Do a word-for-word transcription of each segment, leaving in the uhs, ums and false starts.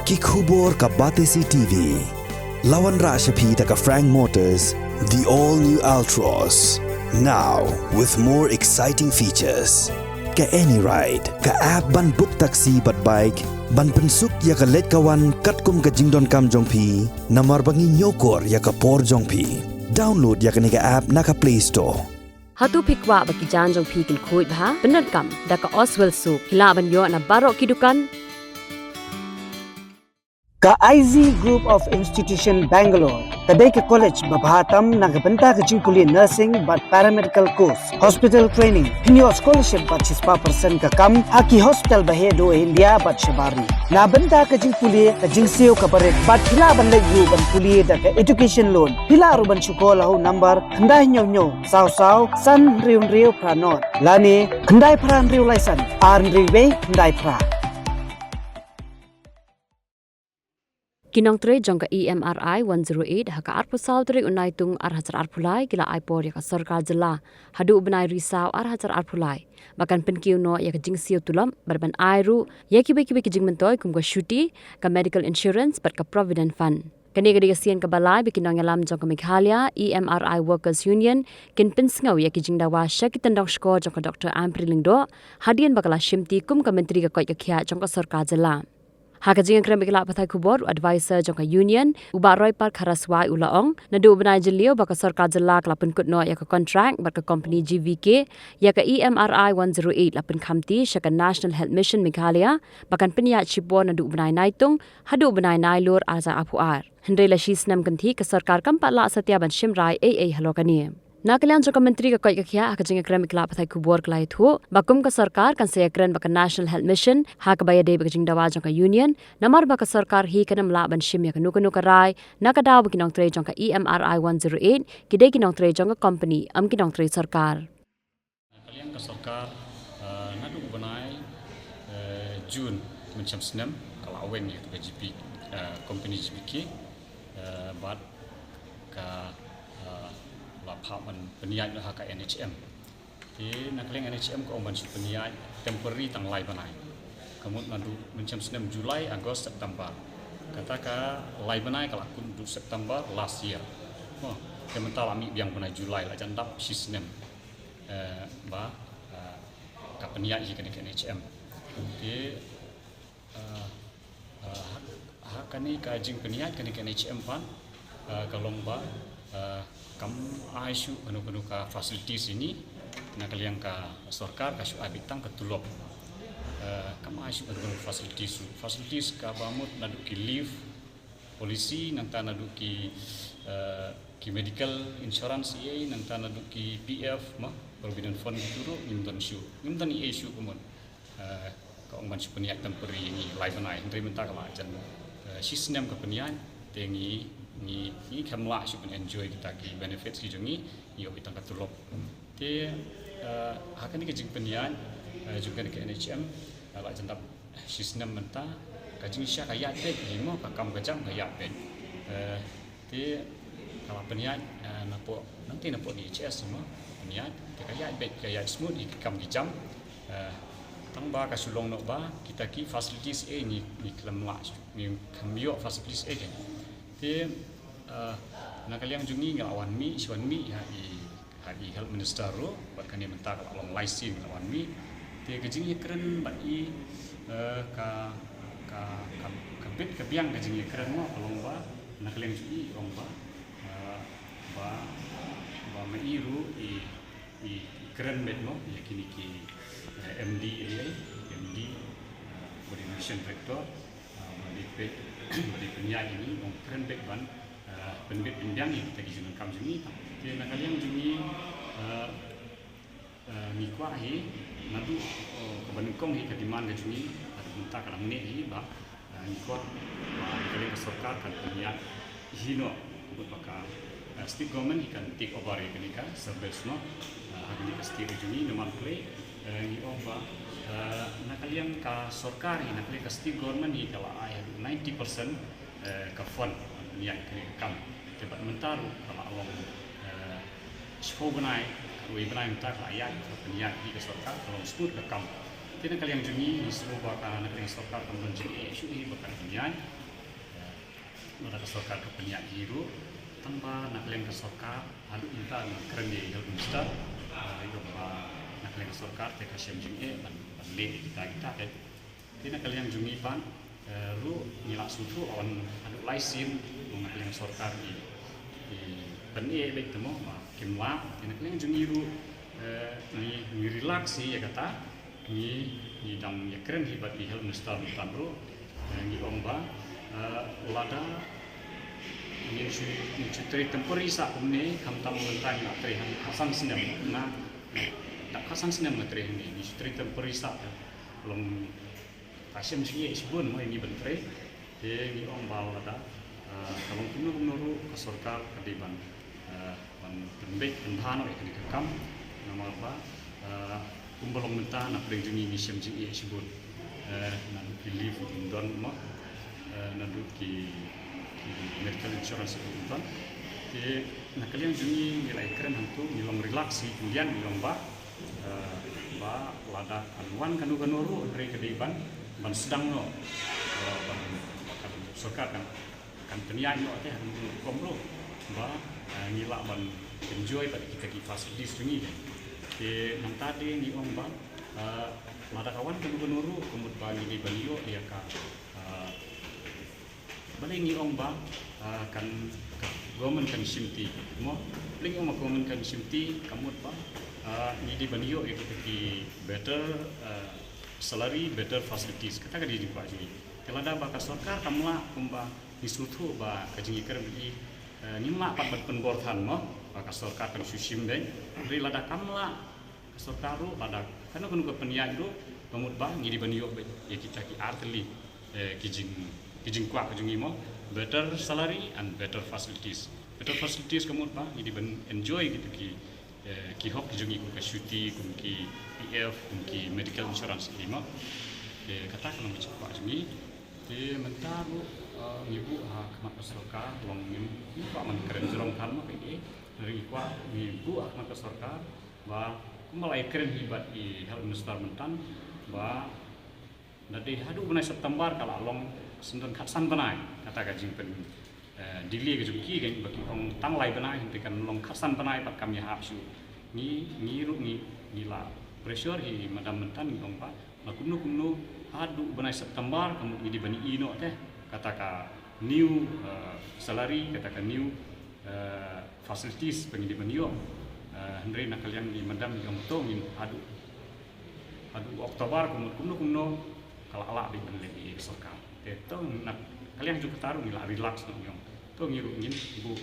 Ki khubor ka Batesi T V. La wanrah sha phi da ka Frank Motors, the all new Altroz. Now with more exciting features. Ka AnyRide, ka app ban book taxi bad bike, ban pynsuk ïa ka leit ka wan katkum ka jingdonkam jong phi, namar ba ngi ñiewkor ïa ka por jong phi. Download ïa kane ka app na ka Play Store. Hato phi kwah ba ki jaiñ jong phi kin khuid bha? Pyndonkam da ka Oswell Soap. Phi lah ban ïoh na baroh ki dukan. Ka I Z Group of Institution Bangalore ka dei ka college ba bha tam na ka bynta ka jingpule nursing bad paramedical course, hospital training. Phin ïoh scholarship bad shispah percent ka kam ha ki hospital ba heh duh India bad shabar ri. Na bynta ka jingpule, ka jingsiew kaba rit bad phi lah ban leit ruh ban pule da ka education loan. Phi lah ruh ban shu call ha u number khyndai hynñiew hynñiew saw saw san hynriew hynriew phra nod lane khyndai phra hynriew lai san ar hynriew wei khyndai phra. Ki nongtrei jong ka E M R I one zero eight ha ka arphew saw tarik u Naitung ar hajar arphew lai ki la ai por ïa ka sorkar jylla haduh u bnai Risaw ar hajar arphew lai ba kan pynkiew noh ïa ka jingsiew tulop bad ban ai ruh ïa kiwei kiwei ki jingmyntoi kum ka shuti, ka medical insurance bad ka provident fund. Kane ka dei ka sien kaba lai ba ki nongïalam jong ka Meghalaya E M R I Workers Union kin pynsngew ïa ki jingdawa sha ki tyndong shkor jong ka Doctor Ampareen Lyngdoh hadien ba ka la shimti kum ka Myntri ka koit ka khiah jong ka sorkar jylla. Ha ka jingïakren bad ki lad pathai khubor, u advisor jong ka Union, u Bah Roypal Kharaswai u la ong, naduh u bnai Jylliew ba ka sorkar jylla ka la pynkut noh ïa ka kontrak bad ka kompani G V K ïa ka E M R I one zero eight, la pynkhamti sha ka National Health Mission Meghalaya ba kan pynïaid shipor naduh u bnai Naitung haduh u bnai Nailur ar hajar arphew ar. Hynrei la shi snem kynthih ka sorkar kam pat lah satia ban shim rai ei ei halor kane. Na ka liang jong ka Myntri ka koit ka khiah, ha ka jingïakren bad ki lad pathai khubor ka la ïathuh ba kum ka sorkar kan sa ïakren bad ka National Health Mission ha kaba ïadei bad ka jingdawa jong ka Union, namar ba ka sorkar hi kan ym lah ban shim ïa kano kano ka rai na ka daw ba ki nongtrei jong ka E M R I one zero eight ki dei ki nongtrei jong ka kompani, ym ki nongtrei sorkar. Na ka liang ka sorkar, eh, naduh u bnai, eh, June mynshem snem ka la weng ïa ka G P, eh, kompani G V K, eh, bad ka, eh, la phah ban pynïaid noh ha ka N H M. Te na ka liang N H M ka ong ban shu pynïaid temporary tang lai bnai. Ka mut naduh mynshem snem July, August, September. Kata ka lai bnai ka la kut naduh September last year. Mo, te mynta la mih biang bnai July, la jan dap shi snem. Eh, ba, eh, ka pynïaid hi kane ka N H M. Te, eh, eh, ha, ha kane ka jingpynïaid kane ka N H M pat, eh, ka long ba, eh, kam ai shuh kano kano ka facilities ïa ngi, na ka liang ka sorkar ka shu ai beit tang ka tulop. Eh, kam ai shuh kano kano ka facilities ruh. Facilities kaba mut naduh ki leave policy, nangta naduh ki, eh, ki medical insurance ïa, nangta naduh ki P F, ma, provident fund kitu ruh, ngim don shuh. Ngim don ei ei shuh ka mut. Eh, ka ong ban shu pynïaid temporary ïa ngi lai bnai, hynrei mynta ka la jan, eh, shi snem ka pynïaid, te ngi, ngi, ngi khlem lah shuh ban enjoy kita ki benefits ki jong ngi, ïoh beit tang ka tulop. Te, eh, ha kane ka jingpynïaid, eh, jong kane ka N H M, eh, la jan dap shi snem mynta, ka jingshisha ka ïaid beit hi mo, ka kam ka jam ka ïaid beit. Eh, te ka la pynïaid, eh, napoh, nangta napoh D H S mo, pynïaid, te ka ïaid beit, ka ïaid smooth hi ki kam ki jam. Eh, tang ba ka shu long noh ba kita ki facilities ei ngi, ngi khlem lah, ngi khlem ïoh facilities ei kein. Te, eh, na ka liang jong ngi ngi la wan mih, shu wan mih ha i, ha i Health Minister ruh, bad kane mynta ka la long lai sien ngi la wan mih. Te ka jingïakren bad i, eh, ka, ka, ka, ka bit ka biang ka jingïakren mo ka long ba, na ka liang jong i ong ba, eh, ba, ba ma i ruh i, i, i kren beit mo ïa kine ki, eh, M D ïa, M D, eh, bad i Nutrition Director, eh, ba dei peit, ba dei pynïaid ïa ngi, ong kren beit ban, eh, pynbeit pynbiang ïa kita ki jingdonkam jong ngi. Te na ka liang jong ngi, eh, eh, ngi kwah hi, naduh, eh, kaba nyngkong hi ka demand ka jong ngi, haduh mynta ka dang neh hi ba, eh, ngi kwah ba ka liang ka sorkar kan pynïaid hi noh, bad ba ka, eh, state government hi kan take over ïa kane ka service noh, eh, ha kane ka state ka jong ngi, namar balei, eh, ngi ong ba, eh, na ka liang ka sorkar hi, na ka liang ka state government hi ka la ai haduh ninety percent, eh, ka fund ban pynïaid kane ka kam. Te bad mynta ruh ka la long, eh, shiphew bnai, khatwei bnai mynta ka la ïaid, ka pynïaid hi ka sorkar, ka long smooth ka kam. Te na ka liang jong ngi, ngi sngew ba ka, na ka liang sorkar kam don jingeh shuh hi ba kan pynïaid. Lada ka sorkar ka pynïaid hi ruh, tang ba na ka liang ka sorkar, haduh mynta nga kren ïa u Health Minister, ah, ïa ba na ka liang ka sorkar te ka shem jingeh ban, ban leh kita kita te. Te na ka liang jong ngi pat, eh, ruh ngi la sngewthuh wan haduh lai sien, ba na ka liang ka sorkar i, i pyneh beit te mo, ba kim lah, te na ka liang jong ngi ruh, eh, ngi, ngi relax hi ïa kata, ngi, ngi dang ïakren hi bad i Health Minister mynta ruh, eh, ngi ong ba, eh, lada ngin shu, ngin shu trei temporary sah kumne, khamtam mynta ngi la trei hangne khatsan snem, na, na, da khatsan snem nga trei hangne, ngin shu trei temporary sah, long ka shem jingeh shibun mo ïa ngi ban trei. Te ngi ong ba lada, eh, ka long kumno kumno ruh ka sorkar ka dei ban, eh, ban pynbeit pynbha noh ïa kane ka kam. Namar ba, eh, kumba long mynta na pdeng jong ngi ngi shem jingeh shibun. Eh, naduh ki leave kim don mo. Eh, naduh ki, ki medical insurance kim don. Te na ka liang jong ngi ngi la ïakren hangtu ngi long relax hi, khyndiat ngi ong ba, eh, ba lada kan wan kano kano ruh hynrei ka dei ban, ban sdang noh, eh, ban, ba ka sorkar kan, kan pynïaid noh te ha kano kano ka rukom ruh ba, eh, ngi lah ban enjoy bad kita ki facilities jong ngi. Te nangta de ngi ong ba, eh, lada ka wan kano kano ruh ka mut ba ngi dei ban ïoh ïa ka, eh, Balei ngi ong ba, ah, kan, ka government kan shimti mo? Balei ngi ong ba government kan shimti, ka mut ba, ah, ngi dei ban ïoh ïa kita ki better, ah, salary, better facilities. Kata ka dei jingkwah jong ngi. Te lada ba ka sorkar kam lah kumba ngi sngewthuh ba ka jingïakren jong ngi, eh, ngim lah pat ban pynbor than mo, ba ka sorkar kan shu shim beit. Hynrei lada kam lah ka sorkar ruh, lada kano kano ka pynïaid ruh, ka mut ba ngi dei ban ïoh beit ïa kita ki artylli, eh, ki jing, ki jingkwah ka jong ngi mo. Better salary and better facilities. Better facilities ka mut ba ngi dei ban enjoy kita ki, eh, ki hok ki jong ngi kum ka shuti, kum ki P F, kum ki medical insurance ki mo. Eh, kata ka long ka jingkwah jong ngi. Te mynta ruh, eh, ngi buh ha khmat ka sorkar, long ngim, ngim kwah ban kren jrong than mo, ka dei. Hynrei ngi kwah, ngi buh ha khmat ka sorkar ba kumba la ïakren hi bad i Health Minister mynta ba da dei haduh bnai September ka la long syndon khatsan bnai. Kata ka jingpyn, eh, delay ka jong ki, kan ba ki ong tang lai bnai, hynrei kan long khatsan bnai bad kam ïahap shuh. Ngi, ngi ruh ngi, ngi la pressure hi madam mynta, ngi ong ba la kumno kumno haduh bnai September ka mut ngi dei ban ïoh noh te kata ka new, eh, salary, kata ka new, eh, facilities ba ngi dei ban ïoh. Eh, hynrei na ka liang i madam i ong to ngin haduh, haduh October ka mut kumno kumno ka la lah beit ban leh ïa ka sorkar. Te to na ka liang jong kata ruh ngi la relax noh, ngi ong to ngi ruh ngin buh,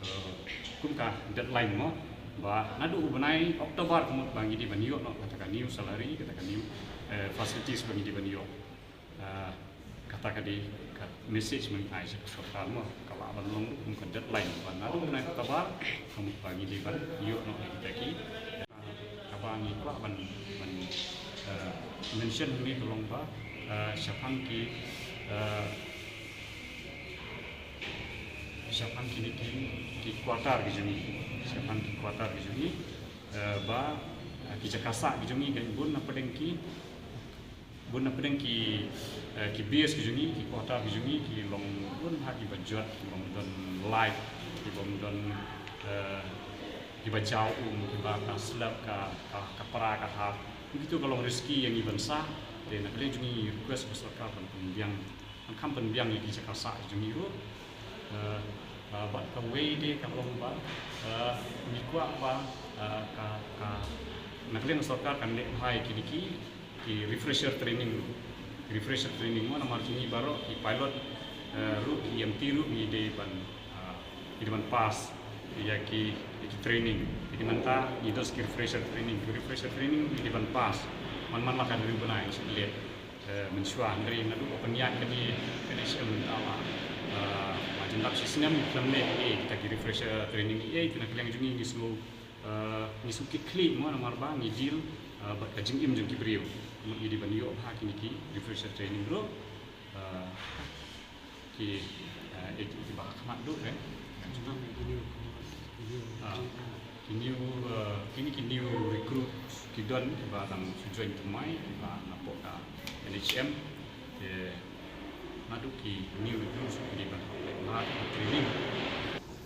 eh, kum ka deadline mo ba naduh u bnai October ka mut ba ngi dei ban ïoh noh kata ka new salary, kata ka new, eh, facilities ba ngi dei ban ïoh. Ah, kata ka dei ka message ba ngi ai sha ka sorkar mo, ka lah ban long ruh kum ka deadline ba naduh u bnai October ka mut ba ngi dei ban ïoh noh ïa kita ki. Kaba ngi kwah ban, ban, eh, mention hangne ka long ba, eh, shaphang ki, eh, shaphang kine ki, ki quarter ki jong ngi, shaphang ki quarter ki jong ngi, eh, ba, eh, ki jaka sah ki jong ngi kan bun na pdeng ki, bun na pdeng ki, eh, ki base ki jong ngi, ki quarter ki jong ngi, ki long bun ha kiba jot, ki bym don light, ki bym don, eh, kiba jaw um, kiba ka slap ka, ka, ka pra ka hap. Kito ka long risky ïa ngi ban sah. Te na ka liang jong ngi request ka sorkar ban pynbiang, ban kham pynbiang ïa ki jaka sah jong ngi ruh. Eh, eh, bad kawei de ka long ba, eh, ngi kwah ba, eh, ka, ka, na ka liang sorkar kan leh bha ïa kine ki, ki refresher training ruh. Refresher training mo namar jong ngi baroh ki pilot, eh, ruh, ki E M T ruh ngi dei ban, eh, ngi dei ban pass ïa ki, ïa ki training. Ïa ki mynta ngi don ki refresher training, ki refresher training ngi dei ban pass. Man man la ka dei u bnai ngi shu leh. Eh, mynshuwa hynrei naduh ba pynïaid ka dei ka dei shem mynta la, eh, la jin dap shi snem ngi khlem leh ïa kita ki refresher training ïa, te na ka liang jong ngi ngi sngew, eh, ngi sngew kit khlieh mo namar ba ngi deal, eh, bad ka jingim jong ki briew. Mut ngi dei ban ïoh bha kine ki refresher training ruh. Eh, ki, eh, ïa ki, ki ba khmat duh, eh. Jong ngi ki new, ki new, ah, ki new, eh, kine ki new recruit ki don, ki ba dang shu join thymmai, ki ba napoh ka N H M. Te Naduh ki new recruits ki dei ban hap leh bha ka training.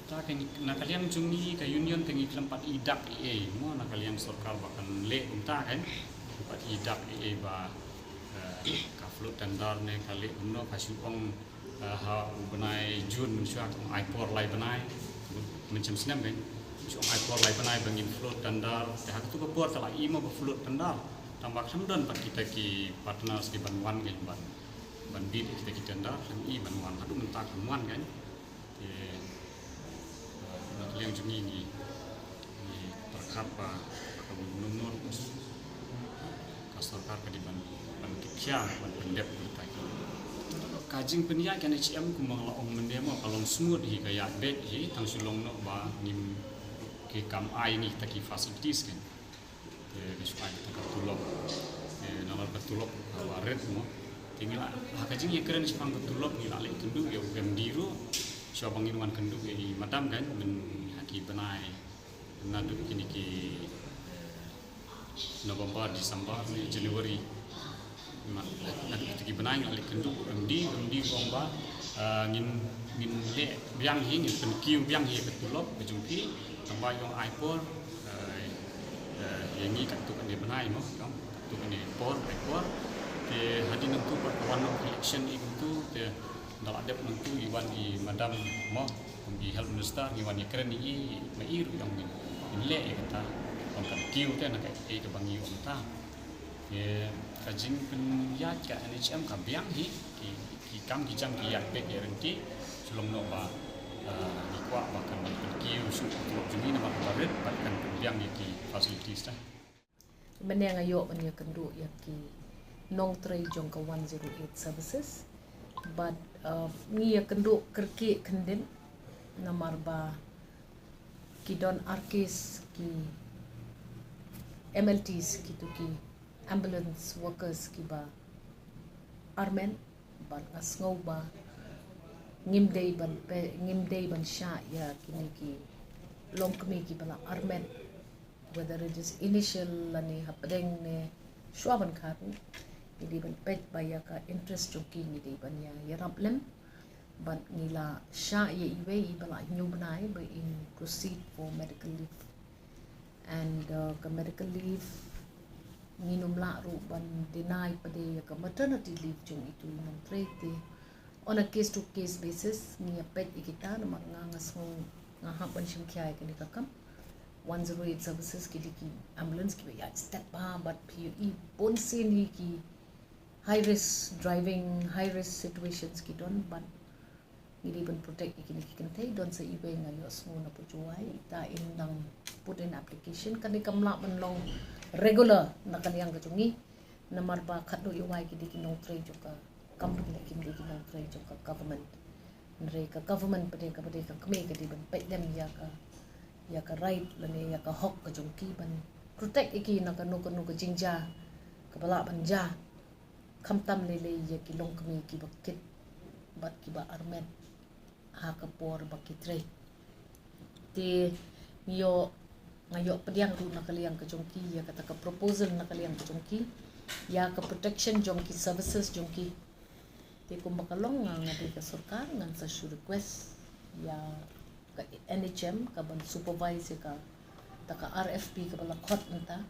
Ta ka ngi, na ka liang jong ngi ka union te ngi khlem pat i dak i ei mo, na ka liang sorkar ba kan leh kumta kan. Pat i dak i ei ba, eh, ka float tender ne ka leh kumno, ka shu ong, eh, ha u bnai June mynshuwa ka ong ai por lai bnai. Mynshem snem kan. Shu ong ai por lai bnai ba ngin float tender. Te ha katu ka por te la i mo ba float tender. Tang ba khlem don pat kita ki partners ki ban wan kan ban, ban bid kita ki tender, khlem i ban wan, haduh mynta khlem wan kan. Te, eh, na ka liang jong ngi ngi, ngi pyrkhat ba ka bun num nur ka sorkar ka dei ban, ban tip khia, ban pyndep kita ki. Ka jingpynïaid ka N H M kumba nga la ong mynne mo, ka long smooth hi, ka ïaid beit hi, tang shu long noh ba ngim, ki kam ai ngi kita ki facilities kan. Te ka shu ai kita ka tulop. Te nalor ka tulop ka ba rit mo. Te ngi la, ha ka jingïakren shaphang ka tulop ngi la leh kynduh ïa u M D ruh. Shuwa ba ngin wan kynduh ïa i madam kan, myn ha ki bnai naduh kine ki, eh, November, December ne January. Naduh kita ki bnai ngi la leh kynduh M D, M D u ong ba, eh, ngin, ngin leh biang hi, ngin pynkiew biang hi ka tulop ka jong phi, tang ba ïong ai por, eh, eh, ïa ngi katto katne bnai mo, ïong katto katne por, ai por. Te hadien nangtu pat ka wan noh ka election i kumtu, te da la dep nangtu i wan i madam mo, kum i health minister, ngi wan ïakren i, ma i ruh ïong ngin, ngin leh ïa kata, ong kan kiew te na kaei kaba ngi ong ta. Te ka jingpynïaid ka N H M ka biang hi, ki, ki kam ki jam ki ïaid beit ïaid ryntih, shu long noh ba, eh, ngi kwah ba kan wan pynkiew shuh ka tulop jong ngi namar ka ba rit bad kan pynbiang ïa ki facilities ta. Mynne nga ïoh ban ïakynduh ïa ki nongtrei jong ka one zero eight services. Bad, uh, ngi ïakynduh kyrkieh kyndit namar ba ki don ar case ki M L Ts, kitu ki ambulance workers kiba armet, bad nga sngew ba ngim dei ban pe, ngim dei ban shah ïa kine ki longkmie kiba la armet, whether it is initial lane hapdeng ne shuwa ban kha ruh, ngi dei ban peit ba ïa ka interest jong ki ngi dei ban ïa, ïarap lem. Bad ngi la shah ïa iwei iba la hynñiew bnai ba in proceed for medical leave. And, uh, ka medical leave ngin ym lah ruh ban deny pat ïa ka maternity leave jong itu i nongtrei, te on a case to case basis ngi ïa peit ïa kita namar nga, nga sngew nga hap ban shim khia ïa kane ka kam. One zero eight services ki dei ki ambulance kiba ïaid stet bha bad phi ïohi bunsien hi ki high risk driving, high risk situations ki don bad ngi dei ban protect ïa kine ki kynthei. Don sa iwei nga ïohsngew na Pujwai, ita in dang put in application, kane kam lah ban long regular na ka liang ka jong ngi. Namar ba khatduh iwei ki dei ki nongtrei jong ka company, kim dei ki nongtrei jong ka government. Hynrei ka government pat de, ka pat de ka kmie ka dei ban peit lem ïa ka, ïa ka right lane ïa ka hok ka jong ki ban protect ïa ki na kano kano ka jingjia kaba lah ban jia. Khamtam lei lei ïa ki longkmie kiba kit bad kiba armet ha ka por ba ki trei. Te ngi ïoh, nga ïoh pdiang ruh na ka liang ka jong ki ïa kata ka proposal na ka liang ka jong ki ïa ka protection jong ki services jong ki. Te kumba ka long nga, nga dei ka sorkar ngan sa shu request ïa ka N H M ka ban supervise ïa kata ka R F P kaba la khot mynta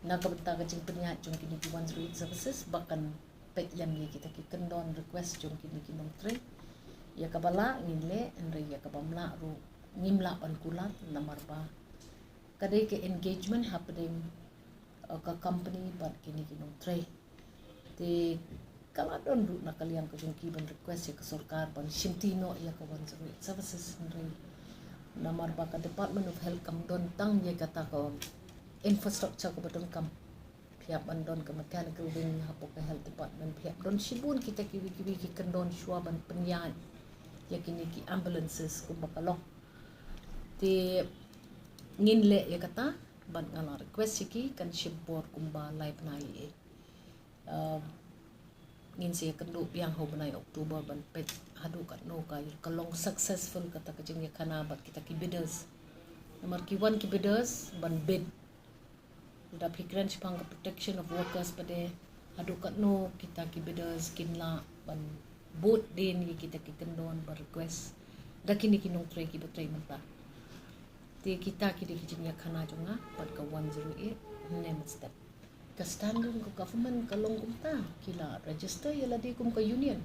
na ka bynta ka jingpynïaid jong kine ki one zero eight services ba kan peit lem ïa kita ki kyndon request jong kine ki nongtrei. Ïa kaba lah ngin leh, hynrei ïa kaba ym lah ruh ngim lah ban kular namar ba ka dei ka engagement hapdeng, uh, ka company bad kine ki nongtrei. Te ka la don ruh na ka liang ka jong ki ban request ïa ka sorkar ban shimti noh ïa ka one zero eight services, hynrei namar ba ka Department of Health kam don tang ïa kata ka infrastructure kaba donkam. Phi hap ban don ka mechanical wing hapoh ka health department, phi hap don shibun kita kiwei kiwei ki kyndon shuwa ban pynïaid ïa kine ki ambulances kumba ka long. Te ngin leh ïa kata bad nga la request ïa ki, kan shim por kumba lai bnai. Eh, ngin sa ïakynduh biang ha u bnai October ban peit haduh katno ka, ka long successful kata ka jingïakhana bad kita ki bidders. Namar ki wan ki bidders ban bid. Lada phi kren shaphang ka protection of workers pat de, haduh katno kita ki bidders kin lah ban bud dien ïa kita ki kyndon ba request da kine ki nongtrei kiba trei mynta. Te kita ki dei ki jingïakhana jong nga bad ka one zero eight ne mynstep. Ka standard ka government ka long kumta, ki la register ïa lade kum ka union.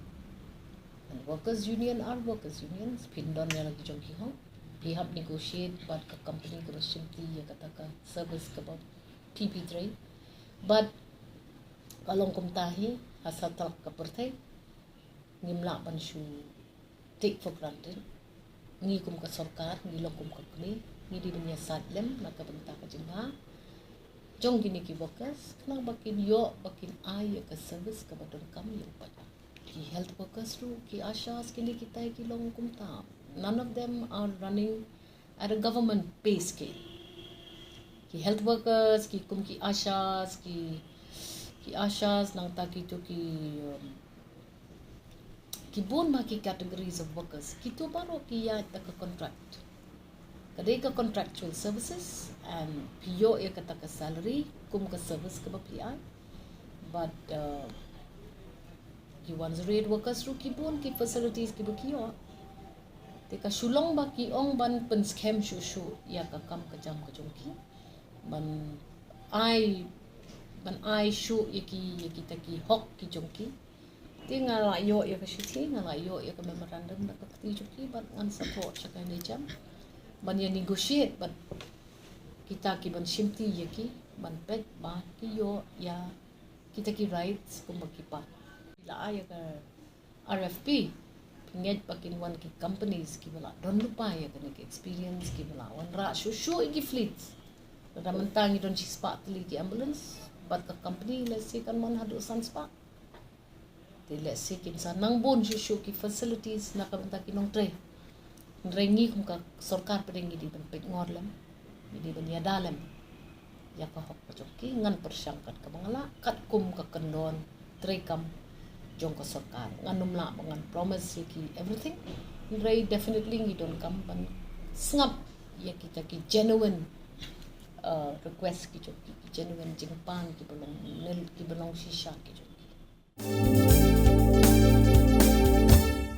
And workers union are workers unions, phin don ïa la ki jong ki hok. Phi hap negotiate bad ka company kaba shimti ïa kata ka service kaba phi phi trei. Bad ka long kumta hi ha satlak ka pyrthei. Ngim lah ban shu take for granted. Ngi kum ka sorkar, ngi long kum ka kmie, ngi dei ban ïasaid lem na ka bynta ka jingbha jong kine ki workers, khnang ba kin ïoh, ba kin ai ïa ka service kaba donkam ïa u paidbah. Ki health workers ruh, ki ASHAs, kine kitai ki long kumta. None of them are running at a government pay scale. Ki health workers, ki kum ki ASHAs, ki, ki ASHAs, nangta kito ki, um, ki bun ma ki categories of workers. Kito baroh ki ïaid da ka contract. Ka dei ka contractual services, and phi ïoh ïa kata ka salary kum ka service kaba phi ai. But, uh, ki one zero eight workers ruh ki bun ki facilities kiba ki ïoh. Te ka shu long ba ki ong ban pynskhem shuh shuh ïa ka kam ka jam ka jong ki. Ban ai, ban ai shuh ïa ki, ïa kita ki hok ki jong ki. Te nga la ïoh ïa ka shithi, nga la ïoh ïa ka memorandum da ka kti jong ki, bad ngan sa thoh sha ka NHM ban ïa negotiate bad kita ki ban shimti ïa ki, ban peit ba ki ïoh ïa kita ki rights kumba ki paid. La ai ïa ka RFP, phi ngeit ba kin wan ki companies kiba la don lypa ïa kane ka experience, kiba la wanrah shuh shuh ïa ki fleets. Lada mynta ngi don shispah tylli ki ambulance, bad ka company lehse kan mon haduh san spah. Te lehse kin sa nang bun shuh shuh ki facilities na ka bynta ki nongtrei. Hynrei ngi kum ka sorkar pat ngi dei ban peit ngor lem, ngi dei ban ïada lem ïa ka hok ka jong ki. Ngan pyrshang kat kaba nga lah, katkum ka kyndon treikam jong ka sorkar. Ngan ym lah ba ngan promise ïa ki everything. Hynrei definitely ngi donkam ban sngap ïa kita ki genuine, uh, request ki jong ki, ki genuine jingpan kiba long nil, kiba long shisha ki jong ki.